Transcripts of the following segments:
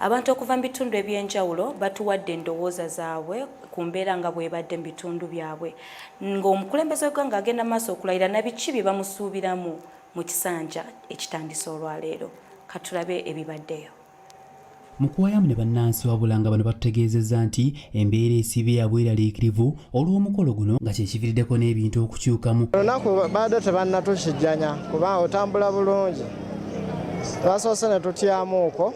Abantu okuva mu bitundu eby'enjawulo batuwadde endowooza zaabwe ku mbeera nga bw'ebadde mu bitundu byabwe ng'omukulembeze w'eggwanga agenda maaso okulayira na biki bye bamusuubiramu mu kisanja ekitandise olwaleero. Katulabe ebibaddeyo. Mu kuwayamu ne bannansi wabula nga bano batutegeezezza nti embeera esiibye ya bweraliikirivu olw'omukolo guno nga kye kiviiriddeko n'ebintu okukyukamu. Olunaku baadde tebannatukijjanya kuba otambula bulungi, twasoose ne tutyamuuko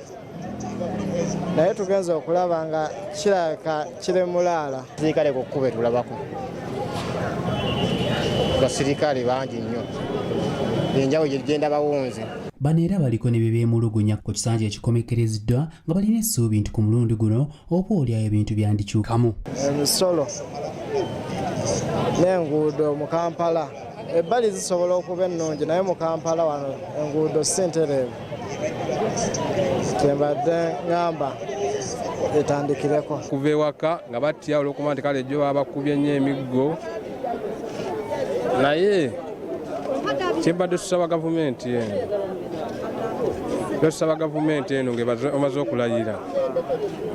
naye tugenze okulaba nga kirabika kiri mulaala. Sirikale ku kkubo etulabako basirikale bangi nnyo, enjawulo gye ndabawo nze. Bano era baliko ne bye beemulugunya ku kisanja ekikomekkerezeddwa nga balina essuubi nti ku mulundi guno oba oliawo ebintu byandikyukamu. Emisolo n'enguudo mu Kampala ebbali zisobola okuba ennungi, naye mu Kampala wano enguudo si ntereevu, kyembadde ŋŋamba etandikireko. Kuva ewaka nga batya olw'okuba nti kale jjo babakubye nnyo emiggo, naye kyembadde tusaba gavumenti eno, tusaba gavumenti eno ng'emaze okulayira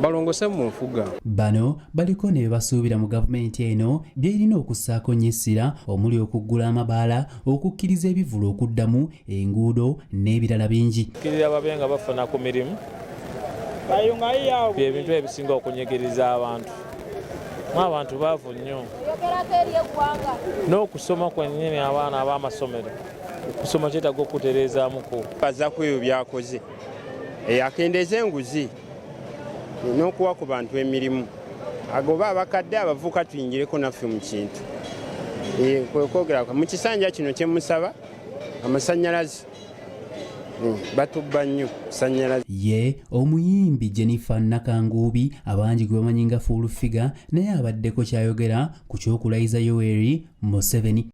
balongose mu nfuga. Bano baliko ne bye basuubira mu gavumenti eno by'erina okussaako nnyo essira omuli okuggula amabaala, okukkiriza ebivvulu okuddamu, enguudo n'ebirala bingi. Kkirira babe nga bafuna ku mirimu, byebintu ebisinga okunyigiriza abantu. Abantu baavu nnyo n'okusoma kwennyini, abaana ab'amasomero okusoma kyetaaga okutereezaamuko. Baza ku ebyo byakoze, akendeeza enguzi n'okuwa ku bantu emirimu, agoba abakadde, abavubuka tuyingireko naffe mu kintu. Kwe kwogera mu kisanja kino kyemusaba amasannyalaze, batubba nnyo sannyalaze. Ye omuyimbi Jennifer Nakanguubi, abangi gwe bamanyi nga Full Figure, naye abaddeko kyayogera ku ky'okulayiza Yoweri Museveni.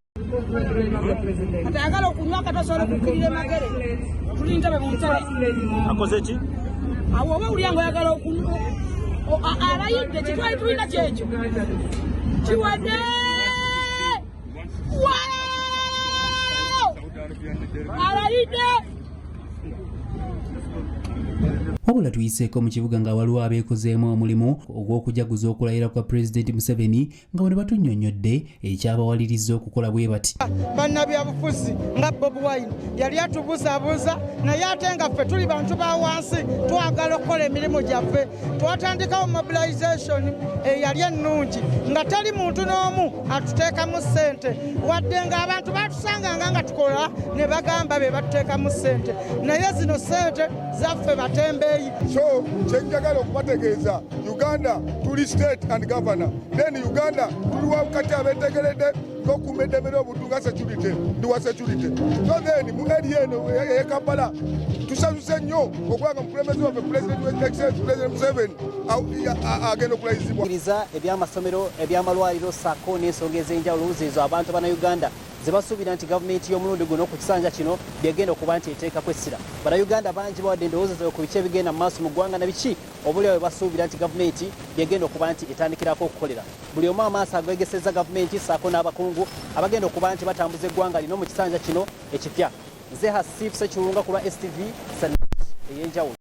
Atayagala okunywa katosobola okukkirira emagere, tuli ntebe mu ntebe. Akoze ki? Awo oba owulira nga oyagala okunywa, alayidde kitwali tulina kyekyo kiwadde. Wow! Alayidde. Wabula tuyiseeko mu kibuga nga waliwo abeekozeemu omulimu ogw'okujaguza okulayira kwa Pulezidenti Museveni, nga bano batunnyonnyodde ekyabawaliriza okukola bwe bati. Bannabyabufuzi nga Bobi Wine yali atubuzaabuza, naye ate nga ffe tuli bantu ba wansi, twagala okukola emirimu gyaffe. Twatandikawo mobilization eyali ennungi nga teri muntu n'omu atuteekamu ssente, wadde ng'abantu batusanganga nga tukola ne bagamba be batuteekamu ssente, naye zino ssente zaffe batembeeyi. So kyenjagala okubategeeza, Uganda tuli state and governor, then Uganda tuli wakati abetegeredde ng'okuuma eddembe ly'obuntu nga security, ndi wa security. So then mu area eno ey'e Kampala tusanyuse nnyo okuba nga mukulembeze waffe President Museveni agenda okulayizibwa. Iriza ebyamasomero, ebyamalwaliro ssaako n'ensonga ez'enjawulo zeezo abantu bannayuganda ze basuubira nti gavumenti y'omulundi guno ku kisanja kino byegenda okuba nti eteekako essira. Bannayuganda bangi bawadde endowooza zaabwe ku biki ebigenda mu maaso mu ggwanga na biki oboolyawo bwe basuubira nti gavumenti byegenda okuba nti etandikirako okukolera. Buli omu amaaso agegesezza gavumenti ssaako n'abakungu abagenda okuba nti batambuza eggwanga lino mu kisanja kino ekipya. Nze Hasif Sekiwunga ku lwa STV ey'enjawulo.